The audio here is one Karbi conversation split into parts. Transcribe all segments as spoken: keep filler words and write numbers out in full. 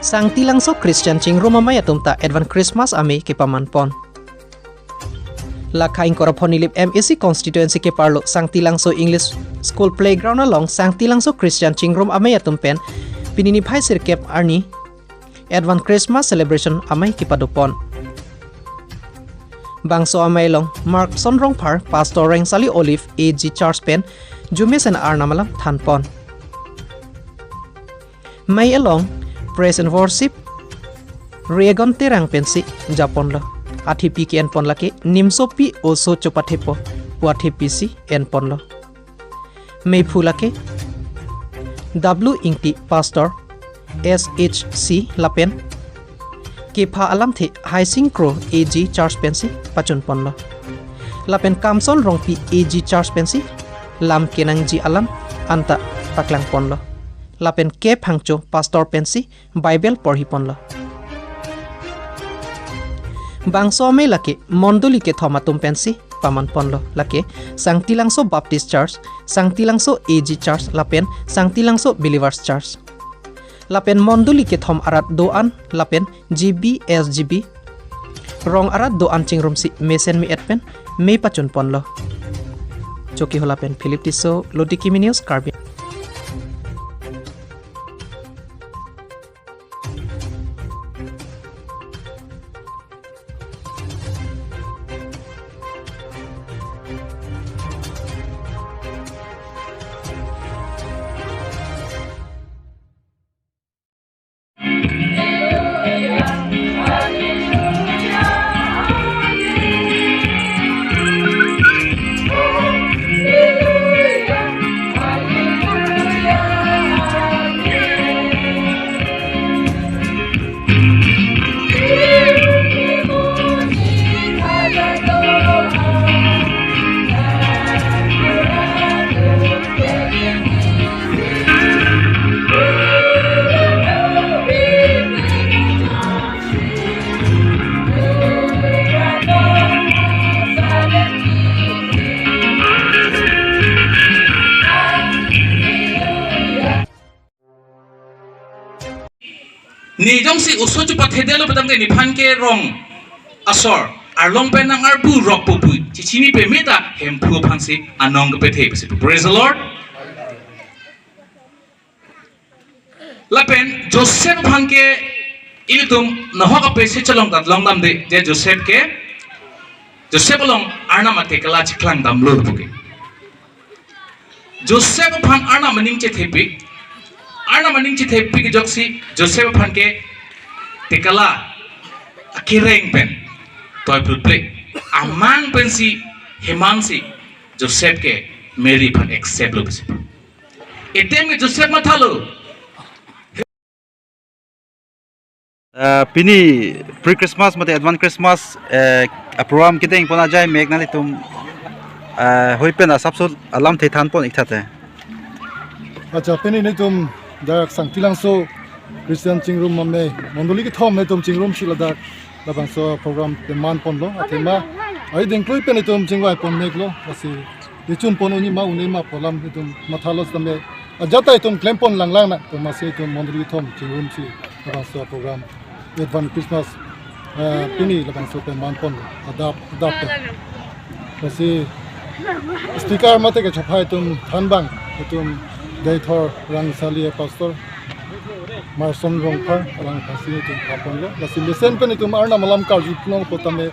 Sangti Langso Christian Chingrum Amei atum ta Advance Christmas amei kepaman pon. Lakha ingkoi ra phongo nilip M A C constituency keparlo Sangti Langso English School Playground along Sangti Langso Christian Chingrum Amei atum pen pini niphai sirkep arni Advance Christmas Celebration amei kepado pon. Bangso amei along Markson Rongphar, Pastor Rengsali Olive A G Church pen arjumesen arnam alam than pon. Mei along Praise and Worship Regon Terang pensi japonlo. Athepi ke-en pon lake Nimsopi Oso Chopathepo pu athepi si en ponlo. Meiphu lake W Ingti, Pastor S H C lapen kepha alamthe Haising Kro A G Church pensi pachun ponlo. Lapen Kamson Rongpi A G Church pensi lam kenangji alam anta paklang ponlo. Lapen K Phangcho, Pastor pensi Bible porhi ponlo. Bangso amei lake mondoli kethom atum pensi paman ponlo, lake Sangti Langso Baptist Church, Sangti Langso A G Church lapen Sangti Langso Believers Church. Lapen mondoli kethom arat do-an lapen G B S G B rong arat do-an chingrum si mesen me-et pen mei pachun ponlo. Chokihola pen Philip Tisso, Lodikimi News, Karbi. Ne jongsi oso chopathedetlo pu tangte nephan ke rong asor arlong pen nang-arbu rokpo pu chichini peme ta Hemphu aphansi anong kepethe pusi. Praise the Lord. Lapen Joseph aphan ke ilitum nahok apesi chelong tat longdamde, je Joseph ke, Joseph along Arnam atekela chiklang damlo puke. Joseph aphan Arnam aning chethepik, Arnam aning chethepik ajoksi Joseph aphan ke tekela akereng pen toiplutple, amang pensi hemansi Joseph ke Mary aphan accept lo pusi. Item ke Joseph mathalo. Eh, pini pre-Christmas mate advance Christmas, eh, a-program kedeng pon ajai mek nanglitum, eh, hoi pen asapso alamthe than pon ik thate. Acha, pini nelitum dak Sangti Langso Christian Chingrum Amei mondoli kethom nelitum chingrumsi ladak labangso program peman ponlo. Athema ai dengklui pen nelitum chingvai pon meklo. Lasi echun pon unji ma un-e ma pu alam nelitum mathalo setame ajat ta nelitum klem pon langlang nang, to masi nelitum mondoli kethom chingrumsi labangso program advance Christmas, eh, pini labangso peman pon adap adap. Lasi speaker mate kechapha nelitum thanbang nelitum Deithor Rengsali a-pastor Markson Rongphar alang aphansi nelitum than ponlo. Lasi mesen pen nelitum Arnam alam karju nong pu tame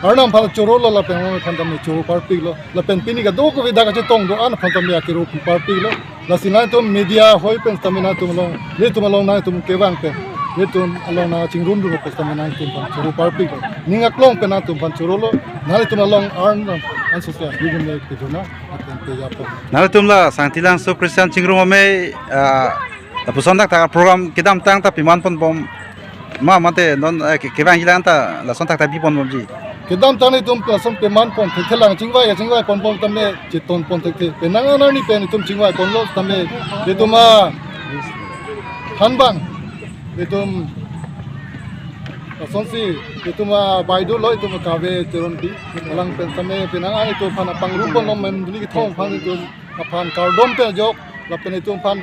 Arnam aphan chorolo lapen Arnam aphan tame choro parpiklo. Lapen pini kadokave dak kachetong do-an aphan tame akero pi parpiklo. Lasi nangtum media hoi pen tame nangtum along, nelitum along nangtum kevang pen, nelitum along nang chingrum dun pen tame nangtum aphan choro parpiklo. Ning aklong pen nangtum aphan chorolo. Nangtum along Arnam an sosya hidun ne keduna akan ke yapon. Nangtum la Sangti Langso Christian Chingrum Amei, ah, lapuson thakthak program kedamtang ta peman ponbom ma mate non, eh, ke-, kevangjilang ta lason thakthak bi ponbomji. Kedamtang nelitum lason peman pon thekthe lang, chingvai chingvai ponbom tame cheton pon thekthe. Penang anarni pen nelitum chingvai ponlo tame nelitum athanbang nelitum lasonsi nelitum abaidolo nelitum akave Teronpi alang pen tame penang an nelitum aphan apangrum ponlo, mondoli kethom aphan nelitum aphan kardom pen ajok lapen nelitum aphan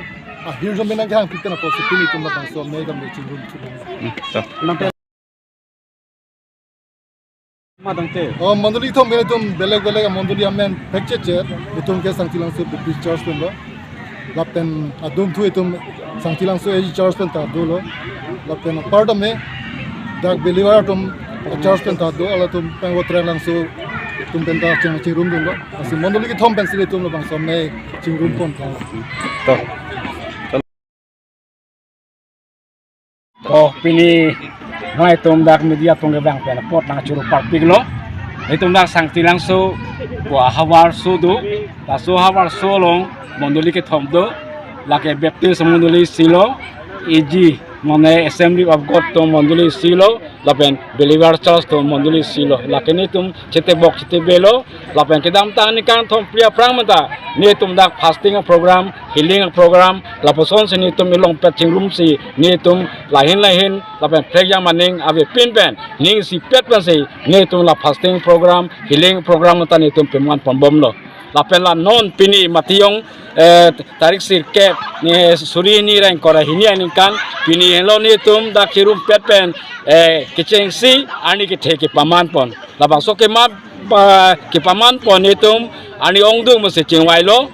Ahirjume nangkehang pik pen apotsi pini itum labangso amei dam le chingrum chingrum. Hmm, to. Nang pe- Madam te. Oh, mondoli kethom ke itum belek belek mondoli amen pekche che, itum ke Sangti Langso Baptist Church pen lo. Lapen adun thu itum Sangti Langso A G Church pen ta dolo. Lapen apar tame dak believer atum church pen ta do, halatum pen Votreng Langso atum pen ta ching- chingrum dunlo. Lasi mondoli kethom pensi itum labangso amei chingrum pon ta. To. To, pini nangtum dak media atum kevang pen apot nangchoro parpiklo. Itum dak Sangti Langso pu ahavar so do, laso ahavar so along mondoli kethom do, lake Baptist mondoli isi lo, A G, mane Assembly of God atum mondoli isi lo, lapen Believer Church atum mondoli isi lo, lake netum chetebok chetebelo, lapen kedamtang aningkan thomphli aphrang menta netum dak fasting program, healing program, lapusonsi netum ilongpet chingrumsi netum lahin lahin lapen prekjam aning avepin pen ning isipet pensi netum la fasting program, healing program menta netum peman ponbomlo. Lapen la non pini Matijong, eh, tarik sirkep ni suri ni reng kora hini aningkan pini henlo netum dak chirumpet pen, eh, kechengsi arni kethe kepaman pon. Labangso kema, ah, kepaman pon netum arni ongdung masi chingvailo.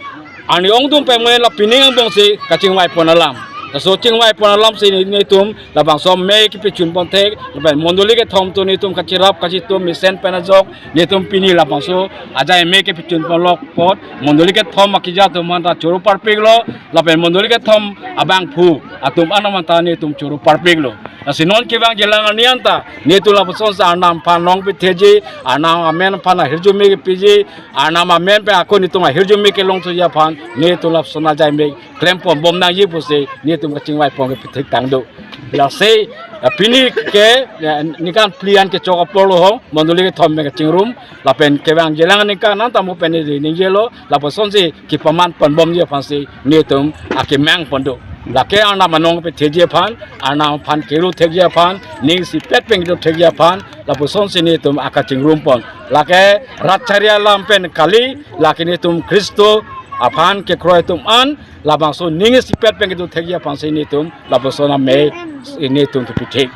Arni ongdung pen mui la pining angbongsi kachingvai pon alam. Laso chingvai pon alamsi ne- netum labangso amei kepachun pon thek, lapen mondoli kethom atum netum kachirap kachitum mesen pen ajok, netum pini labangso ajai amei kepachun ponlok apot, mondoli kethom akija atum anta choro parpiklo, lapen mondoli kethom abangphu atum anam anta netum choro parpiklo. Lasi non kevang jelang arni anta netum lapusonsi Arnam aphan long petheji, Arnam amen aphan ahirjume kepiji, Arnam amen pen ako netum ahirjume kelong thuji aphan netum lapuson ajai amei klem ponbom nangji pusi netum kachingvai pon ke pithik tang do. Lasi, eh, pini ke, eh, ningkan phli an kechok apor lo ho, mondoli kethom pen kachingrum, lapen kevang jelang aningkan anta mo pen ne ningjelo, lapusonsi kepaman ponbomji aphansi netum akemang pon do. Lake Arnam anong petheji aphan, Arnam aphan kero thekji aphan, ning isipet pen kedo thekji aphan, lapusonsi netum akachingrum pon. Lake rat chari alam pen kali, lake netum Khristo aphan kekroi atum an, labangso ning isipet pen kedo thekji aphansi netum lapuson amei netum kepithik.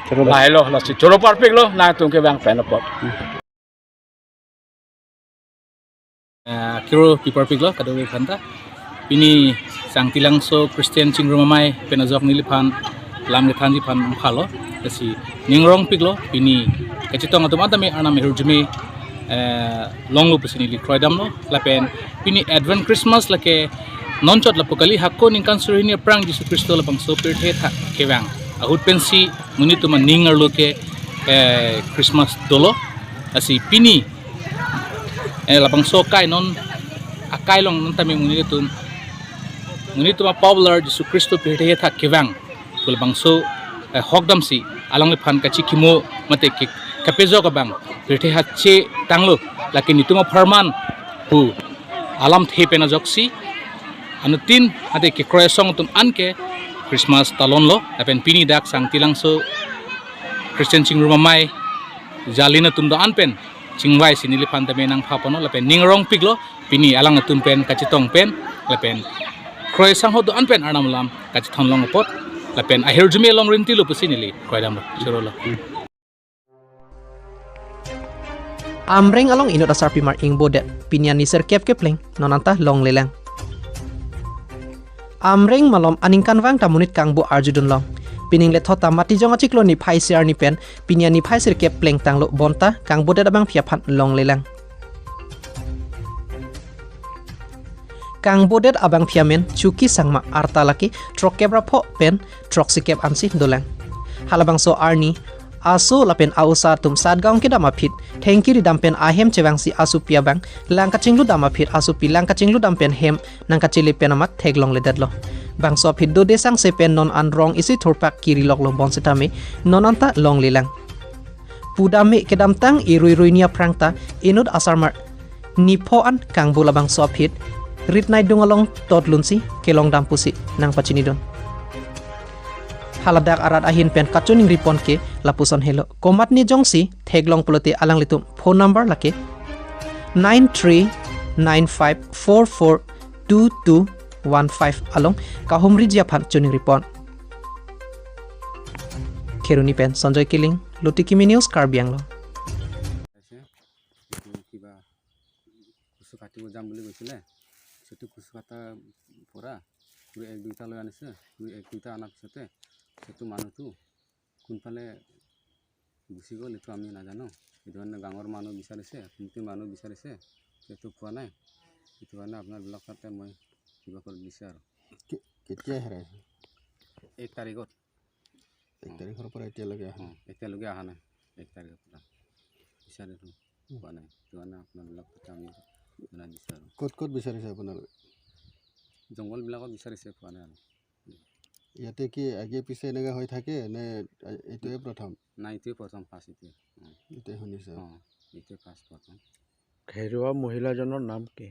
Choro. Lahelo, lasi choro parpiklo nangtum kevang pen apot. Ah, kero pi parpiklo kadokave aphanta. Pini Sangti Langso Christian Chingrum Amei pen ajok neliphan lam kethanji aphan phalo. Lasi ning rongpiklo pini kachetong atum anta me Arnam ahirjume, eh, longlo pusi neli kroidamlo. Lapen pini Advent Christmas lake non chot lapu kali, hako ningkan suri hini aphrang Jisu Khristo labangso pirthe athak kevang ahut pensi monit atum aning arlo ke, eh, Christmas dolo. Lasi pini, eh, labangso akai non akai along non tame monit atum, monit atum a-popular Jisu Khristo pirthe athak kevang pu labangso, eh, hokdamsi alangliphan kachikimo mate ke kapejok abang pirthe athak chetanglo, lake netum apharman pu alamthe pen ajoksi anuttin mate kekroi asong atum an ke Christmas talonlo. Lapen pini dak Sangti Langso Christian Chingrum Amei jalin atum do-an pen chingvaisi neliphan tame nangpha ponlo lapen ning rongpiklo pini alangtum pen kachetong pen lapen kroi sangho do-an pen Arnam alam kachethon long apot lapen ahirjume long rintilo pusi neli kroidamlo, chorolo. Amreng along inut asarpimar ingbodet pini arni sirkep kepleng non anta longlelang. Amreng malom aningkanvang ta monit kangbo arjudunlong. Pining lethot ta Matijong achiklo niphai isi arni pen pini arni phai sirkep plengtanglo bonta kangbodet abangpi aphan longlelang. Kangbodet abangpi amen Chuki Sangma, arta lake throkkep ra pho pen throksikep ansi dolang. Halabangso arni aso lapen a-osa atum Satgaon kedam aphi thengkiri dam pen ahem chevangsi asopi abang lang kachingludam aphi asopi lang kachingludam pen hem nangkachele pen amat theklongledetlo. Bangso aphi dode sangse pen non an rong isi thurpak kiriloklo bonsitame non anta longlelang. Pudame kedamtang irui rui ni aphrang ta inut asarmar nipho an kangbo labangso aphi rit naidung along totlunsi kelongdam pusi nangpachinidun. Haladak arat ahin pen kachiningri pon ke lapuson helo. Komatne jongsi theklong pulote alanglitum phone number lake nine three nine five four four two two one five along kahumriji aphan choningri pon. Kheroni pen Sanjoy Killing, Lutikimi News, Karbi Anglong. আছে। এইটো কিবা কচু কাটিব যাম বুলি কৈছিলে। সেইটো কচু কটাৰ পৰা দুই এক দুইটা লৈ আনিছে। দুই এক দুইটা অনাৰ পিছতে সেইটো মানুহটো কোনফালে গুচি গ'ল, এইটো আমি নাজানো। সেইটো কাৰণে গাঁৱৰ মানুহ বিচাৰিছে, কোনটো মানুহ বিচাৰিছে, সেইটো পোৱা নাই। সেইটো কাৰণে আপোনালোকৰ তাতে মই কিবা কৰি দিছে আৰু। কে-, কেতিয়া হেৰাইছে? এক তাৰিখত। এক তাৰিখৰ পৰা এতিয়ালৈকে অহা নাই? অ, এতিয়ালৈকে অহা নাই। এক তাৰিখৰ পৰা বিচাৰিছো, উম। পোৱা নাই। সেইটো কাৰণে আপোনালোকক তাতে আমি জনাই দিছো আৰু। ক'ত ক'ত বিচাৰিছে আপোনালোকে? জংঘলবিলাকত বিচাৰিছে, পোৱা নাই আৰু। ইয়াতে কি আগে পিছে এনেকা হৈ থাকে নে এইটোৱে প্ৰথম? নাই, এইটোৱে প্ৰথম, ফাৰ্ষ্ট এইটোৱে। অ। এইটোৱে শুনিছে? অ, এইটোৱে ফাৰ্ষ্ট প্ৰথম। হেৰুৱা মহিলাজনৰ নাম কি?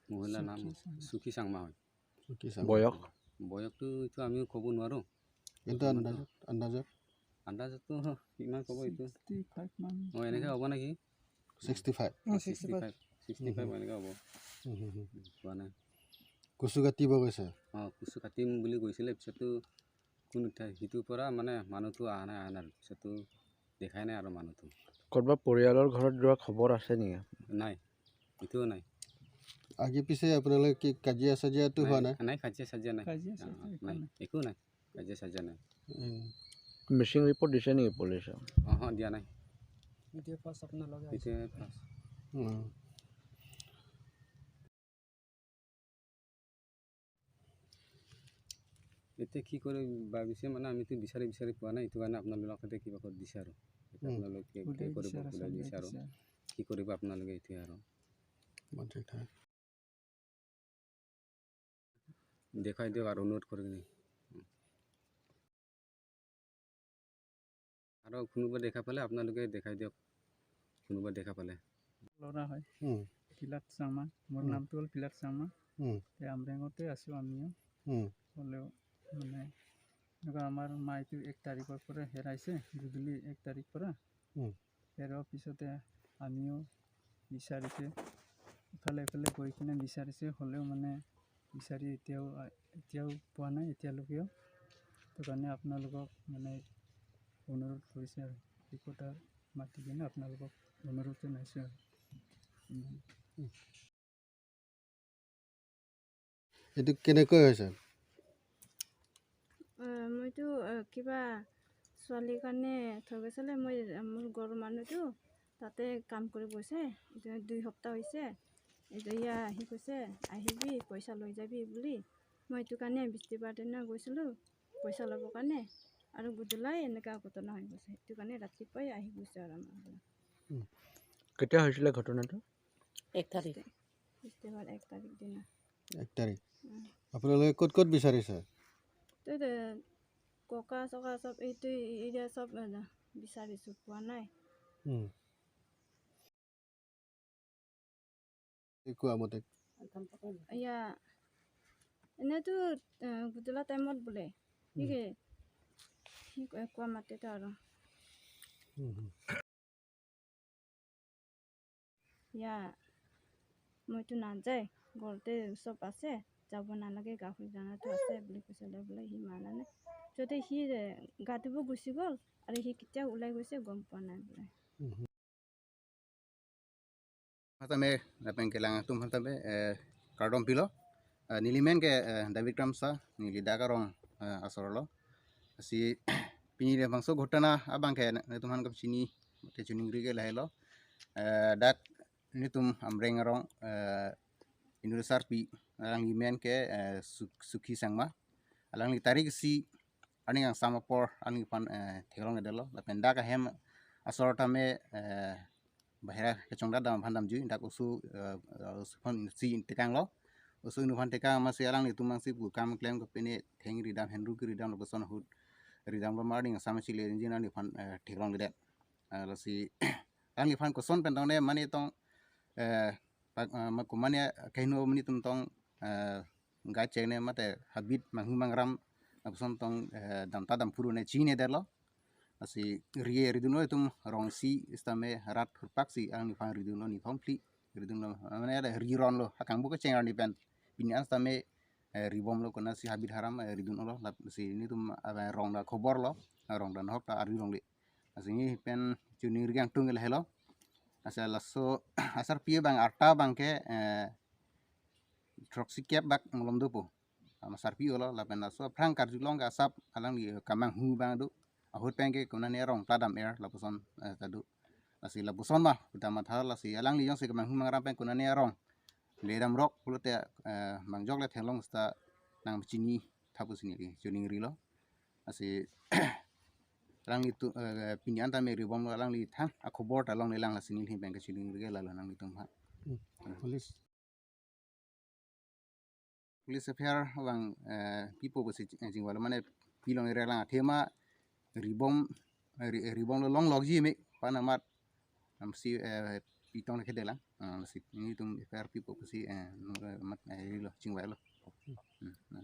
মহিলাৰ নাম সুখী চাংমা। সুখী চাংমা হয়। সুখী চাংমা। বয়স? বয়সটো এইটো আমিও ক'ব নোৱাৰো। কিন্তু বৰ্তমানতো আন্দাজত, আন্দাজত? আন্দাজততো কিমান ক'ব এইটো? ছিক্সটি ফাইভ মান। অ, এনেকে হ'ব নেকি? Sixty five. অ, sixty five. Sixty five. Sixty five. হুম, হুম। এনেকে হ'ব। হুম, হুম, হুম। পোৱা নাই। কচু কাটিব গৈছে? অ, কচু কাটিম বুলি গৈছিলে, পিছততো কোন উঠাই, সিটোৰ পৰা মানে মানুহটো অহা নাই, অহা নাই আৰু। পিছততো দেখাই নাই আৰু মানুহটো। ক'ৰবাত পৰিয়ালৰ ঘৰত যোৱা খবৰ আছে নেকি? নাই, এইটোও নাই। আগে পিছে আপোনালোকে কি কাজিয়া চাজিয়াটো হোৱা নাই? নাই, কাজিয়া চাজিয়া নাই। কাজিয়া চাজিয়া অ, একো নাই, নাই। একো নাই। কাজিয়া চাজিয়া নাই। উম। মিচিং ৰিপৰ্ট দিছে নেকি পুলিচে? অহ, দিয়া নাই। এইটোৱে ফাৰ্ষ্ট আপোনালোকে আহিছে। এইটোৱে ফাৰ্ষ্ট। উম। এতিয়া কি কৰে ভাবিছে মানে, আমিতো বিচাৰি বিচাৰি পোৱা নাই, এইটো কাৰণে আপোনালোকক এতিয়া কিবা কৰি দিছে আৰু। এতিয়া উম। আপোনালোকে কি, কি সোধাই কৰিব, দিছে আৰু, সোধাই চমজাই দিছে আৰু। দিছে। কি কৰিব আপোনালোকে এতিয়া আৰু? মন্ত্ৰী থাক। দেখাই দিয়ক আৰু অনুৰোধ কৰি কিনে। আৰু কোনোবা দেখা পালে আপোনালোকে দেখাই দিয়ক, কোনোবা দেখা পালে। ল'ৰা হয়। উম। পিলাত চাংমা, মোৰ উম। নামটো হ'ল পিলাত চাংমা। উম। এই আমৰেঙতে আছোঁ আমিও। উম। হ'লেও মানে এনেকুৱা আমাৰ মাইটো এক তাৰিখৰ পৰা হেৰাইছে, গধূলি এক তাৰিখ পৰা। উম। হেৰোৱাৰ পিছতে আমিও বিচাৰিছে, ইফালে ইফালে গৈ কিনে বিচাৰিছে, হ'লেও মানে বিচাৰি এতিয়াও, এতিয়াও পোৱা নাই এতিয়ালৈকেও। সেইটো কাৰণে আপোনালোকক মানে অনুৰোধ কৰিছে আৰু, ৰিপৰ্টাৰ মাতি কিনে আপোনালোকক অনুৰোধ জনাইছোঁ আৰু। উম। এইটো কেনেকৈ হৈছে? আহ, মইতো, আহ, কিবা ছোৱালীৰ কাৰণে থৈ গৈছিলে, মই, আহ, মোৰ ঘৰৰ মানুহটো তাতে কাম কৰি গৈছে, এতিয়া দুই সপ্তাহ হৈছে। এতিয়া ইয়া আহি কৈছে, "আহিবি, পইচা লৈ যাবি" বুলি। মই এইটো কাৰণে বিস্তিবাৰ দিনা গৈছিলোঁ পইচা ল'বৰ কাৰণে, আৰু গধূলাই এনেকা ঘটনা হৈ গৈছে। সেইটো কাৰণে ৰাতিপুৱাই আহি গৈছে আৰু আমাৰ ঘৰত। উম। কেতিয়া হৈছিলে ঘটনাটো? এক তাৰিখ। বিস্তিবাৰ এক তাৰিখ দিনা। এক তাৰিখ। উম। আপোনালোকে ক'ত ক'ত বিচাৰিছে? তো দে, ককা চকা চব এইটো এৰিয়া চব, এ, বিচাৰিছোঁ, পোৱা নাই। উম। এই কোৱা মতে। এয়া, এনেতো, এ, গধূলা টাইমত বোলে। উম। কি, কি কয়, কোৱা মাতেতো আৰু। উম, উম। ইয়া, মইতো নাযায়, ঘৰতে চব আছে, যাব নালাগে, গাহৰি দানাটো আছে বুলি কৈছিলে বোলে, সি মানা নাই। যদি সি, এ, গা ধুব গুচি গ'ল আৰু সি কেতিয়া ওলাই গৈছে গম পোৱা নাই বোলে। Matame, lapen kelang atum matame, eh, kardom pilo. Eh, neli men ke, eh, David Kramsa, neli dak arong, eh, asor lo. Si pini le bangso ghotona abang ke netum aphan kachini, kachiningri ke lahelo. Eh, dak netum Amreng arong, eh, inut sarpi, alangli men ke, eh, Suk-, Sukhi Sangma. Alangli tarik isi arni kangsam apor alangli aphan, eh, theklongledetlo. Lapen dak ahem asor tame, eh, bahira kechongdat dam aphan damjui, dak oso, eh, oso aphan si tekanglo. Oso inut aphan tekang amatsi alanglitum amatsi pu kam klem kapine theng ridam, henru keridam, lapuson ahut ridamlo, arni kangsam chile injin arni aphan, eh, theklongledet. Eh, lasi alangliphan koson pen tongde mane tong, eh, pak, eh, ma-, kumane kaheno mane tum tong, eh, ga chengne mate habit manghu mangram, lapuson tong, eh, damta damphuru ne chinedetlo. Lasi rie ridunlo itum rong isi sitame rat hurpak si alangliphan ridunlo nithom phli ridunlo. Mane ada rironlo, hakang bu kecheng arni pen. Pini an sitame eh, ribomlo, konatsi habit haram, eh, ridun-olo, lasi nelitum, eh, rong ta khobor lo, eh, rong ta nahok ta arjulongle. Lasi neli pen choningri angtung ke lahelo. Lasi laso asarpi abang arta abang ke, eh, throksi kep bak malom dopo. Ama sarpi-olo, lapen laso aphrang karjulong ke asap alangli kemanghu abang do. Ahut pen ke konane arong pladam er lapuson, eh, ta do. Lasi lapuson ma, kita matha lasi alangli jongsi kemanghu mangram pen konane arong ledamrok pulote, eh, mangjok le theklong seta nangchinitha pusi neli choningrilo. Lasi alanglitum, eh, pini an tame ribomlo, alangli thang akhobor ta longlelang, lasi neli pen kachiningri ke lalo nanglitum ha. Hmm. Police. Police F I R abang, eh, pipo pusi, eh, chingvailo, mane pilong ere lang athema ribom, eh, ri-, ribomlo longlokji me pu amat, amsi, eh, pitong le kedelang. Ah, lasi nelitum F I R pipo pusi, eh, nung, eh, mat, eh, rilo, chingvailo. Hmm, nah.